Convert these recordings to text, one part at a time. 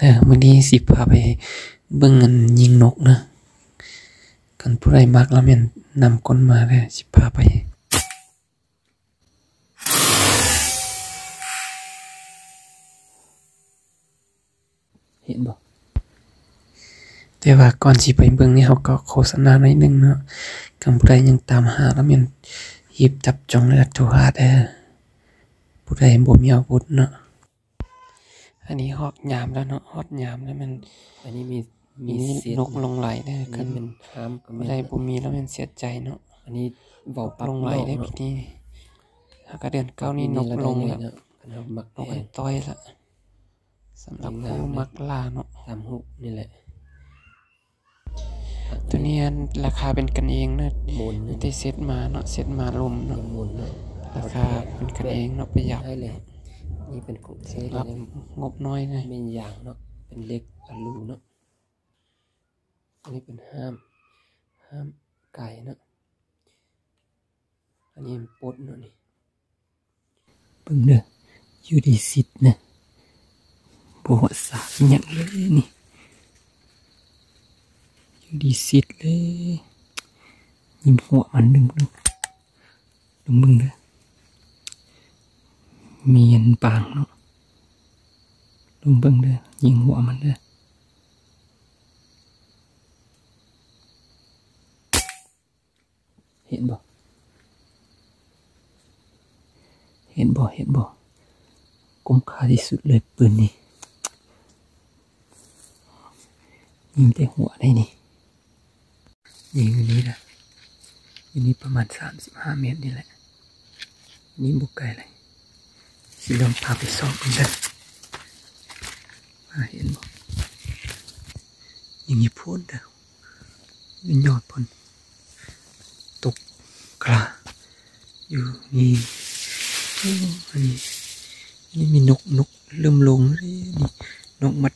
Tab sis mas ib pliag xwb peb mam nyeem noj na, kom pub dais maj los yog nam koob mas xwb peb mam Tes vam kom tsis peb npaj nyob hauv kom khos xa naj no ib leeg no, kom pub dais nyeem tam has los yog yib cab tsoom lawm rau has tas pub dais npua me a vut no. Anis hom nyam lawm no, hom nyam lawm, noj loo laim na, pub dais npua me los yog xiav cai no, loo laim na pib ni, hab kab diav kaub ni noj loo lawm, noj toj lawm, xam lab kuj mab laj no. Tus ni las khas pes kas ees na, tej xet mas no, xet mas lom no, las khas pes kas ees no pab yam, lab nqob no, me yas no, pes lej a lus no, pes hab, hab kais no, pos no ni. Peb na, yug di xis na, npua huam xav nyeem le ni, yug di xis le, nyeem huam mas nws, lub npeej na, mias npaas no, lub npeej na, nyeem huam mas na. Hem npaum, hem npaum, hem npaum, koob qha tib xwm lawm pw ni. Nyeem tej huam dai ni, nyeem li, li pab mas xam xim hab miam ni lawm, ni npua kais lawm, xib loog pab pem xom ntag. Nyeem li phuam ntag, nyob phuam, tau kag, yug ni, ni me noog, noog lwm loos li, noog mas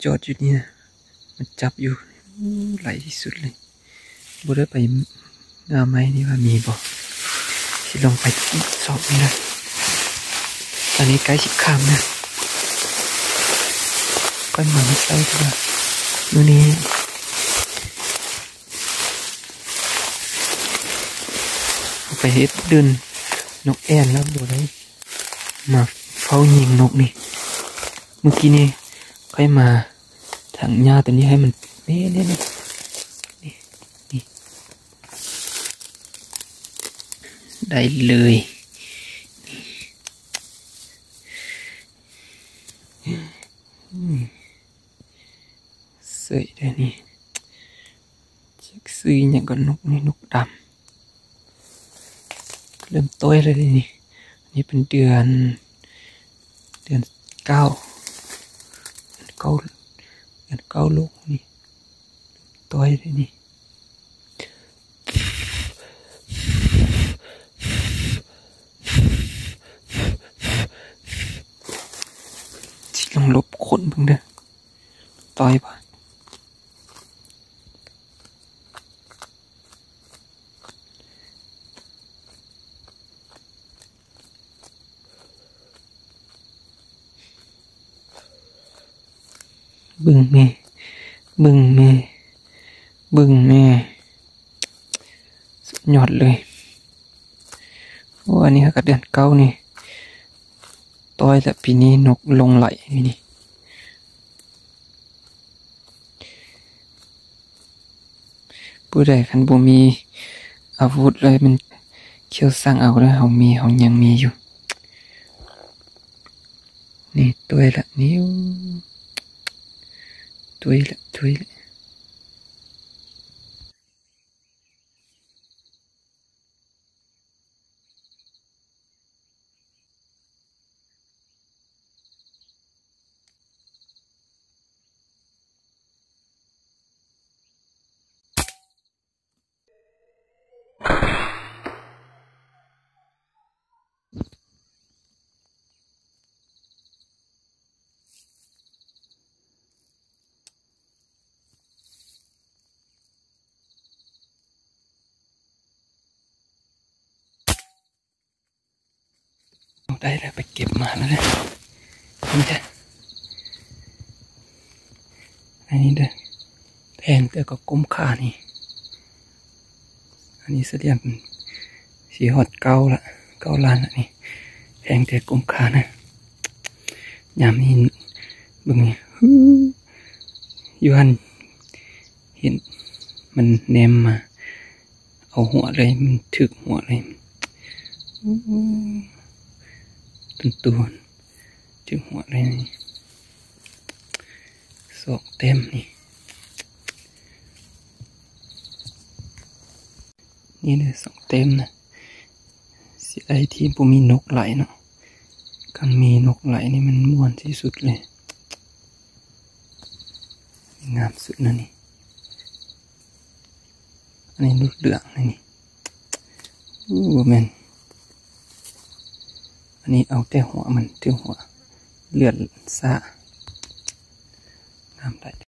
coj tsis ni, mas cab yug laim tib xwm li. Npua dawb pais, a, mais ni vaj mis npaum, xib loog pais xom li na. Tam ni kaib xib kham na, kaib mas xaib li, nub ni pais hib dwj noog es lab npua dawb mas faub nyeeg noog ni. Mub kib ni, kaib mas thaam nyab tus ni haib mas ne, ne, ne, dai lwm. Xwm dab ni, xwm nyeem kom noog ni, noog dam. Lawv tuaj li ni, ni peb dwm, dwm kaub, dwm kaub, dwm kaub lub ni, tuaj li ni. Tsis loog lub qhuam npwg ntag, tau ib pab. Npwg me, npwg me, npwg me, nyuaj lawm. Ua ni hab kab daj kaub ni, tuaj lawm pib ni, noog loo laim li ni. Pub dais kheev npua me, a vut lawm me, khiav xaam au lawm, haus me haus nyeeg me yug. Ni tuaj lawm ni, tuaj lawm, tuaj lawm. Dai lawm, pais keb mas lawm. Theej tej koob qha ne, xws li sib hom kaub lawm, kaub laj lawm ne, theej tej koob qha na. Nyam li, yuav hab, him, mas nem mas au huam le, thwm huam le, tug tug, thwm huam le, xoom teb ne. Xoom teb na, xyov thiab puas muaj noj laim no. Koj muaj noj laim ne mas muaj ntxim xwb le. Ngam xwb no ne. Lub lwam ne, ua men, au tej huam mas thwm huam, lwam xab, ngam lawm.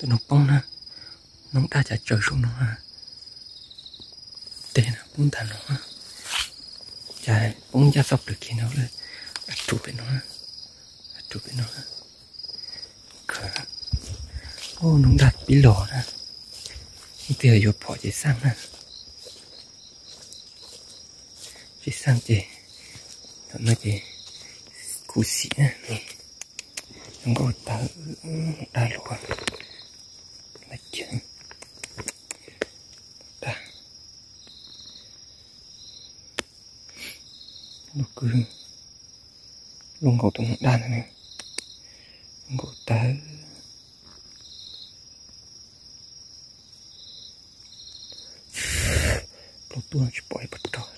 Tus noog poob na, noog daj cas tsaws saum no, tes poob ntag no, cas poob ncaj txoj plawv kiag no, daj rus pem no, daj rus pem no. Noog daj pib los na, twb yog yuav phom ces xaj na. Tsis xaj ces thaum no ces khuv xim na, zoo nkauj tawv, daj luaj, laj kiag, daj, lub kwj, lub nkaus tus noog daj ntawd, zoo nkauj tawv. Plaub tuaj tsis pom ib pob rog,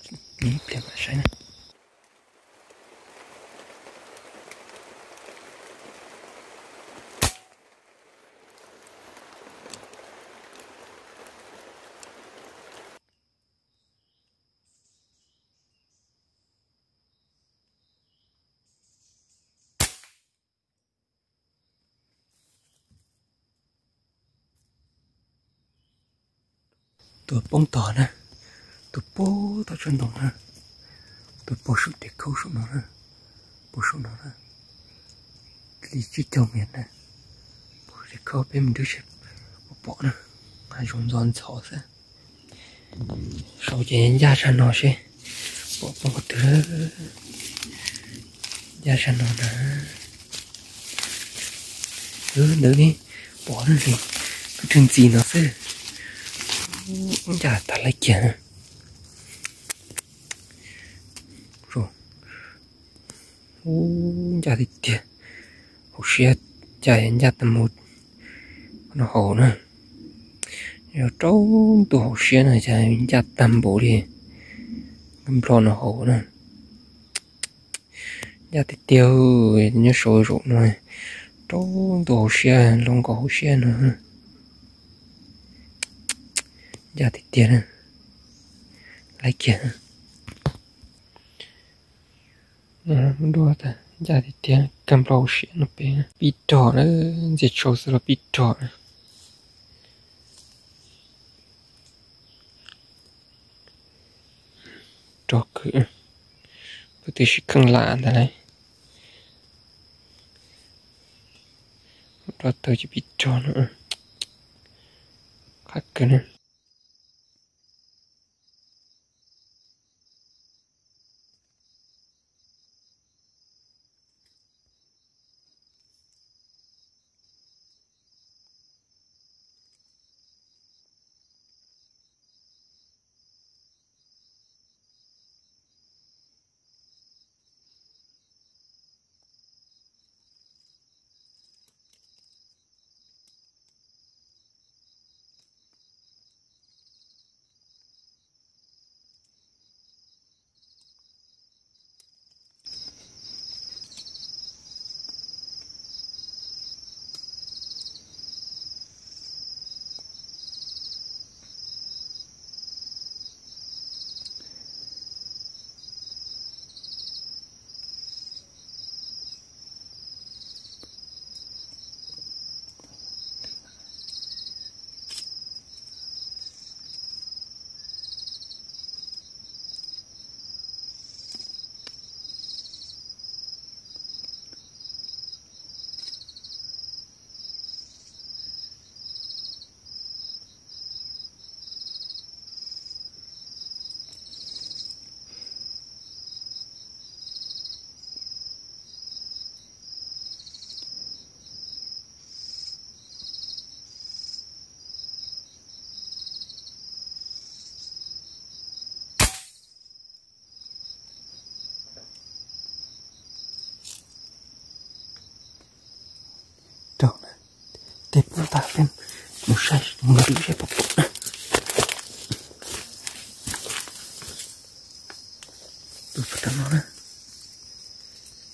ib pliag mam saib na. Tus poob tog na, tus poob tog tsob ntoo na, tus poob saum tes khaub saum no na, poob saum no na, li tsib caug mias na, poob tes khaub peb mus nrwb seb puas pom na, hav zoov ntxhov ntxhov xwb. Saud ces ncaj sab no seb pom poob qhov twg. Ncaj sab no na. Ntawd ne, pom lub ntsis, lub ntsis ntxi no xwb. Ncaj tag lawm kiag na. Ub, ncaj tiag tiag. Hauv siab cas ncaj tag mus no hauv na. Yog rau ntu hauv siab no cas ncaj tag npaum li nplog no hauv na. Ncaj tiag tiag, nyob saud zaum no rau ntu hauv siab, lub nkaus hauv siab no. Ncaj tiag tiag na. Laiv kiag. Dua tas ncaj tiag tiag, kag nplau siab no peb. Pib rog na, ntxias tshau xwb los pib rog na. Rog khwv, peb twb sib kheej lam ntag lauj. Los tau cov pib rog no, qab kawg na. Raug na, tej poob tag peb mus saib mus ntws saib puas pom na. Tus puag tag no na,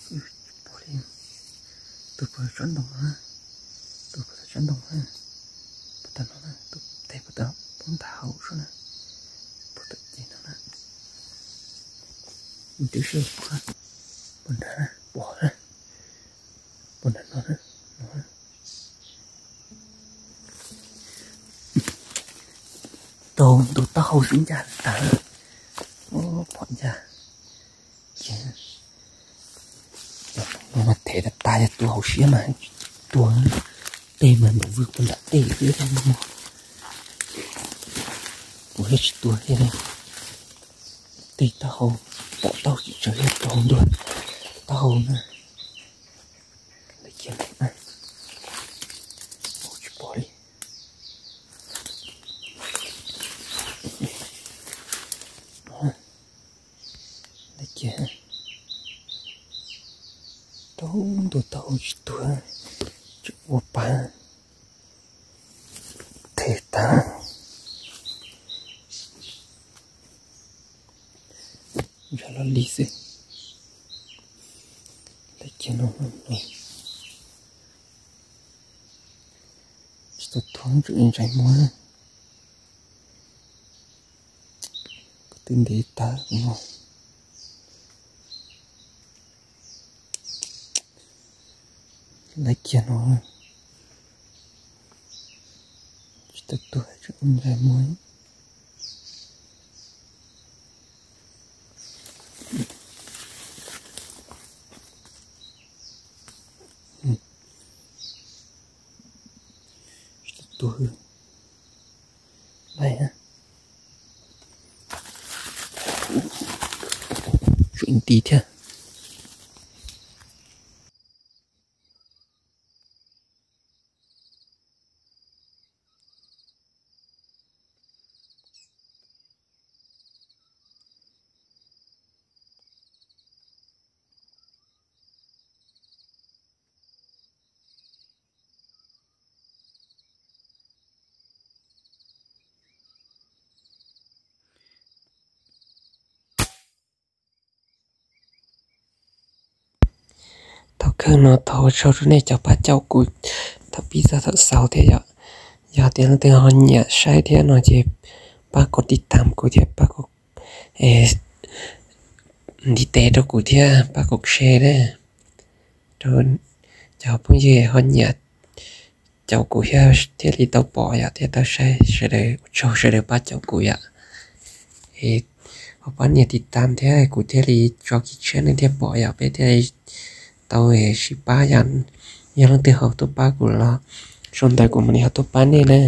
tsis pom li. Tus puag tsob ntoo no na, tus puag tsob ntoo na, puag tag no na, tus tes puag tag poob tag hauv saum na, puag tag ces no na. Ntws saib puag, puag nrad na, pom na, puag nrad no na, no na. Tau ntu taub hau sib ncaj tag, phom ncaj. Ces no mas them tas tas yog tus hauv siab mas tsis tuag, tej mas npam vwg puag nram tej xwb, kuv thiaj tsis tuag thiab. Tej taub hau, pom taub hau tsis tsawg thiab, taub hau ntuag, taub hau na. Lawv cia, tsis pom li. Lawv cia, taub ntuag taub hau tsis tuag, tseem ua pa, them tas. Ntshav los li xwb. Lawv cia no, tsis tau tuag, tsum ntsaim muag. Kuv twb ntev tas no. Lawv cia no, tsis tau tuag, tsum ntsaim muag. Tsis tau tuag, lawv tsum nti thiab. Thaum kawg no thov ua tsaug rau nej cov pab caum kuv thaum pib txog thaum xaus thiab yom. Yog tias leej twg ho nyiam saib thiab no ces pab kom tiv tam kuv thiab pab kom ntiv tes rau kuv thiab pab kom share na. Rau cov phooj ywg ho nyiam caum kuv thiab thiaj li tau pom yom thiab tau saib sawv daws, ua tsaug sawv daws pab caum kuv yom. Es ho pab nias tiv tam thiab kuv thiaj li tso kev tshiab nej thiaj pom yom, peb thiaj li tau sib pab, yog leej twg ho tuaj pab kuv los sau ntawv kuv mam li ho tuaj pab nej na.